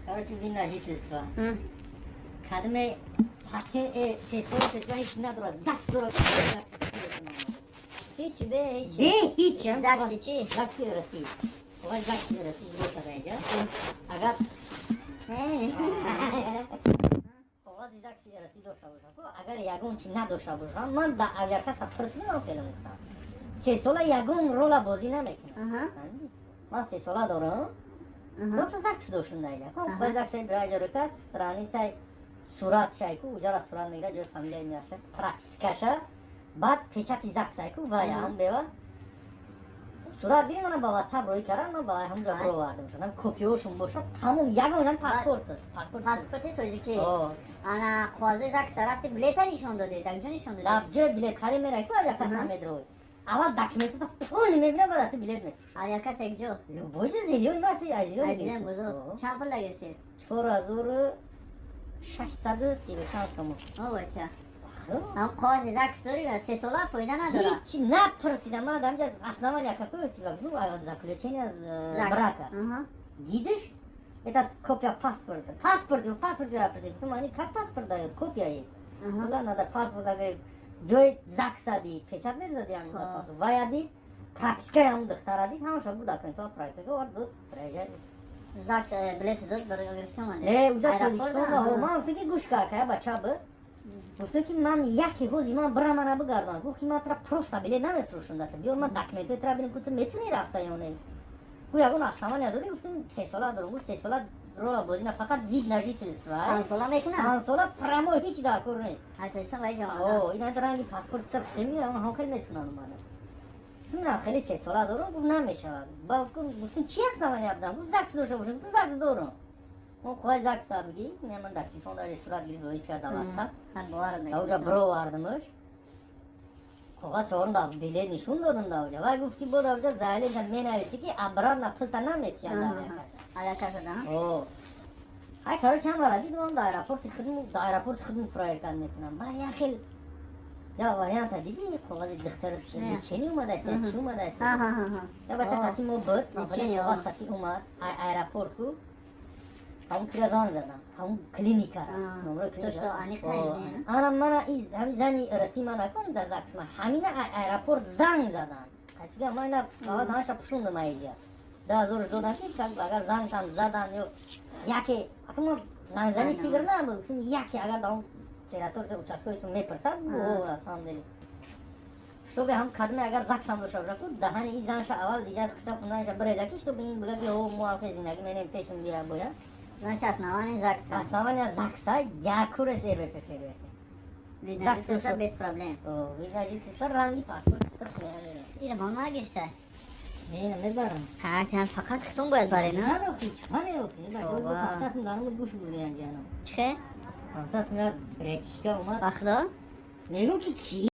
Короче, вид на жительство. Кадме 3 сол пеш ҳеч надорад, ЗАГС дорад. Ҳеч бе ҳеч. Бе ҳеч. ЗАГСи чӣ? ЗАГСи России. Овай ЗАГСи России бошад инҷа. Агар коғази ЗАГСи России дошта бошам, агар ягон чи надошта бошам, ман да авиакасса пурсидам, хеле гуфтам. 3 сола ягон рола бозӣ намекунам. Ман 3 сола дорам. Просто ЗАГС доштум дар инҷа. Хоб, ЗАГСи биаҷа страницаи сурат шайку, уҷара сурат мегирад, ҷои фамилияи меаша, пропискаша, баъд печати ЗАГСайку, вай ҳам бева сурат гирим, мана ба WhatsApp рӯй кардам, ман ба ҳамҷа бировардам. Шудам, копиёшон бошад, тамом, ягонам паспорт. Паспорт. Паспорти тоҷикӣ. Ана қоғази ЗАГСа рафти, билета нишон додед, дар нишон додед? Дар ҷои билетхарӣ мерай ку, авиакасса медрои. Аввал документата пул мебинам, баъд ту билет мефурӯшӣ. Авиакасса якҷо? Любой ҷо, зелёный ма аз зелёный. Аз бозор. Чанд пул гирифтед? 4635 сомон. О, бача. Ҳам қоғази ЗАГС дорӣ, 3 сола фоида надорад. Ҳеч напурсидам. Ман дар инҷа основание какое у тебя? Ну, заключение брака. Дидиш? Это копия паспорта. Паспорт, паспорт я просил. Они как паспорт дают? Копия есть. Туда надо паспорт, говорит, ҷои ЗАГСа дид, печат мезади, вая дид, пропискаи ҳамун духтара дид, ҳамаша буд, документҳо проекта овард, дод, приезжай. ЗАГС билети дод, гирифта омадед? Не, уҷа Тоҷикистон ман гуфтам, ки гӯш кар, кая бача буд. Гуфтам, ки ман яке ҳози ман бира, мана бигардон. Гуфт, ки ман тра просто билет намефурӯшам, дата биёр, ман документҳои тра бинам, ку ту метунӣ рафта ё не. Гу ягон основания дорӣ? Гуфтам, 3 сола дорам. Гуфт, 3 сола рола бозӣ на, фақат вид на жительство. 5 сола мекунам? 5 сола прямо ҳеч дар кор не. Тоҷикистон вай ҷо. О, ин ранги паспорт саб семи ҳам хеле метунам омада. Гуфтам, хеле 3 сола дорам. Гуфт, намешавад. Гуфтам, чи основания будам? Гуфт, ЗАГС дошта бошам. Гуфтам, ЗАГС дорам. Он хоҳай ЗАГСа бигӣ, ман дар телефон дар сурат гирифт, роис кард дар WhatsApp. Ауҷа бировардамаш. Коғаз шоорум, да билет нишон додам да ауҷа. Вай гуфт, ки бо ауҷа заявление менависӣ, ки обратно пулта наметиҳанд авиакасса. О. Ай, короче, ҳам вара дидам, дар аэропорти худму, дар аэропорти худму проверка мекунам. Баъд як хел я варианта дидӣ, коғази духтар лечение омадааст, чӣ омадааст? Я бача қати мо буд, коғаз қати омад аэропорт ку, ҳамун кира занг задам, ҳамун клиникара. Ана мана ҳами зани раси ма накун дар ЗАГС, ма ҳамина аэропорт занг задан. Қачига ма ина ҳамаша пушондам, аиҷа 10 000 додам, ки агар зангтам задан ё яке, ака ма зангзанӣ фикр набуд, яке агар дар он территория участковый мепурсад, на самом деле, чтобы ҳам кадме агар ЗАГСам дошта бошад, даҳани и занша аввал диҷаз қиса хунданша биреза, ки чтобы ин була, ки о, мо ҳам зиндагӣ менем, пешум бира бояд. Значит, основание ЗАГСа. Основание ЗАГСа, якурес ЭБПФ. Вид на жительство без проблем. О, вид на жительство, ранги паспорт сырф меамера. Ира мон магишта. Не, мебарам. Ха, кан фақат хитон бояд баре, на? На, охи, чӣ охи? Ба, 500 сум даромад, гӯш бурди анҷано. Чӣ? 500 сум як бречка омад. Ба худо? Мегӯм, ки ки